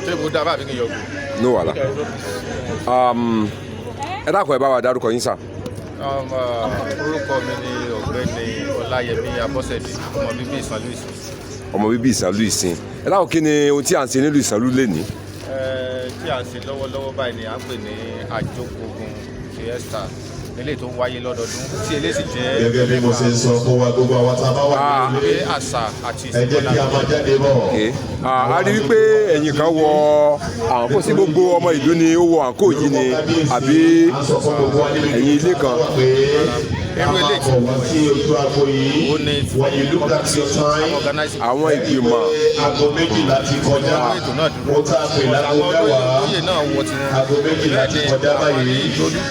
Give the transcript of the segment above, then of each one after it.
Ṣé mo dá bá àbí kí n yọ? No wàhálà. Ẹ dákun, ẹ bá wa dárúkọ yín sà. Orúkọ mi ni Ọ̀gbẹ́ni Ọláyẹmí Abọ́sẹ̀dé, ọmọ bíbí Ìsànlú Ìsìn. Ọmọ bíbí Ìsànlú Ìsìn. Ẹ dákun, kí ni ohun tí à ń ṣe nílùú Ìsànlú lénìí? Tí à ń ṣe lọ́wọ́lọ́wọ́ báyìí ni à ń pè ní Àjókòógun Fiesta, eléyìí tó ń wáyé lọ́dọọdún, tí eléyìí sì jẹ́ Gẹ́gẹ́ bí mo ṣe ń sọ fún wa, gbogbo àwọn tá a bá wà nílé, pé àṣà àti ẹ jẹ́ kí a máa jáde bọ̀. Okay. A rí wípé ẹ̀yin kan wọ àǹkó sí. Gbogbo ọmọ ìlú ni ó wọ àǹkó yìí ni, àbí ẹ̀yin ilé kan? Irú eléyìí tí wá sí ojú agbo yìí. Ó ní When you look at your time, organize Àwọn ìgbìmọ̀. 12:00 ti kọjá. Ètò náà dúró. Ó tá a pè láago Àwọn 10. olóyè náà wọ tiwọn. 12:00 ti kọjá báyìí.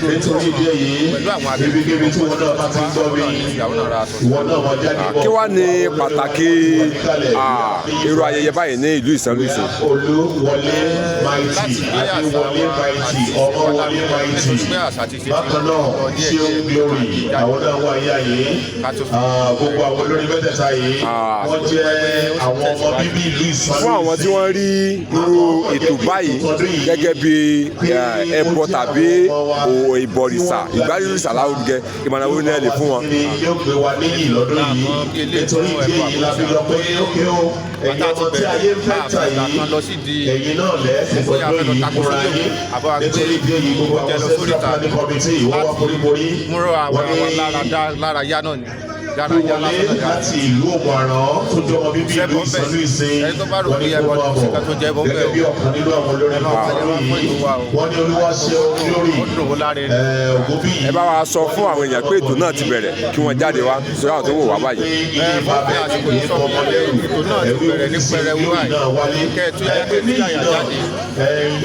Nítorí ìdí èyí, Pẹ̀lú àwọn ibikíbi tí wọn náà bá ti ń gbọ́ mi, ìyàwó náà ra aṣọ. ìwọ náà máa jáde bọ̀. Kí wá ní pàtàkì irú ayẹyẹ báyìí ní ìlú Ìsànlú Ìsìn? Olúwọlé Mighty, Láti gbé àṣà Adéwọlé wa Mighty, àti Ọmọwọlé Mighty. Nítorí pé àṣà àti ìṣe ti Bákan náà, lọ díẹ̀ Ṣeun díẹ̀. Glory, àwọn náà wà ní àyè. Ká tó fi Gbogbo àwọn olórin mẹ́tẹ̀ẹ̀ta yìí, wọ́n jẹ́ àwọn ọmọ bíbí ìlú Ìsànlú. Fún àwọn tí wọ́n rí irú ètò báyìí gẹ́gẹ́ bí ẹbọ tàbí ìbọ̀rìṣà, ìgbárìrìṣà lárugẹ, ìmọ̀ràn wo ni ẹ lè fún wọn? Yóò gbé wa níyì lọ́dún yìí. Nítorí ìdí èyí la fi lọ pé ókè o, ẹ̀yin ọmọ tí ayé ń fẹ́ tà yìí, ẹ̀yin náà lẹ́ẹ̀sìn fọdún yìí fúnra yín. Nítorí ìdí èyí, gbogbo àwọn central planning committee, wọ́n wá foríkorí, múrò àwọn wọ́n ní àwọn lára yá náà ni lára yá wọlé lásán náà. Láti ìlú Òmùaran, tó jẹ́ ọmọ bíbí ìlú Ìsànlú Ìsìn, Ẹni tó bá rò wọ́n ní pé kó ẹbọ máa kò sí ká tó bọ̀ jẹ́ ẹbọ gẹ́gẹ́ bẹ́ẹ̀ bí o. ọ̀kan nínú àwọn olórin Ẹ máa wáyé wá fún yìí. ètò wa o. Wọ́n ní Olúwa ṣe olórí Ó dùn ó láre. Ògúnbíyì. Ẹ bá wa sọ fún àwọn èèyàn pé ètò náà ti bẹ̀rẹ̀, kí wọ́n jáde wá sórí àwọn tó wò wá báyìí. Ẹ fún bí àsìkò yìí sọ fún pé ètò náà ti bẹ̀rẹ̀ ní pẹrẹwu báyìí. Kẹ́ ẹ tún yá, kẹ́ ẹ tún yàyà jáde.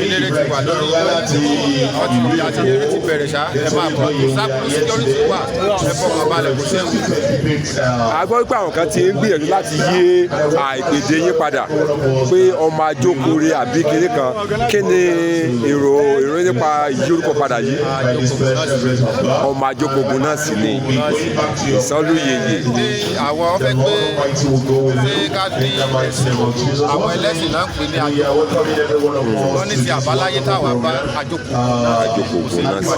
Eléré ti wà lórí, wọ́n ti àti eléré ti bẹ̀rẹ̀ ṣá. Ẹ máa bọ̀, kò sábà security wà, ẹ fọkàn balẹ̀, kò séwu. A gbọ́ pé àwọn kan ti ń gbìyànjú láti yí àìpèdè yín padà pé ọmọ ajókòrè àbí kinní kan. Kí ni èrò nípa ìyí orúkọ padà yìí? Ọmọ ajókòógun náà sì ni Ìsànlú yèyè. Ní àwọn fẹ́ pé ṣé ká ní ẹ̀sìn, àwọn ẹlẹ́sìn náà ń pè ní àjòkò. Wọ́n ní ti àbáláyé táwa bá àjòkò. Ajókòógun náà sì.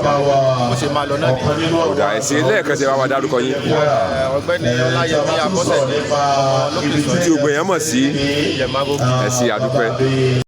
Bó ṣe máa lọ náà nìyẹn. Ọ̀dà ẹ̀sìn lẹ́ẹ̀kan tí ẹ bá wa dárúkọ yín. Ọ̀gbẹ́ni Ọláyẹmí Abọ́sẹ̀dé, ọmọ lókè Tí gbogbo èèyàn mọ̀ sí Yẹ̀mágógún. Ẹ̀sìn àdúpẹ́.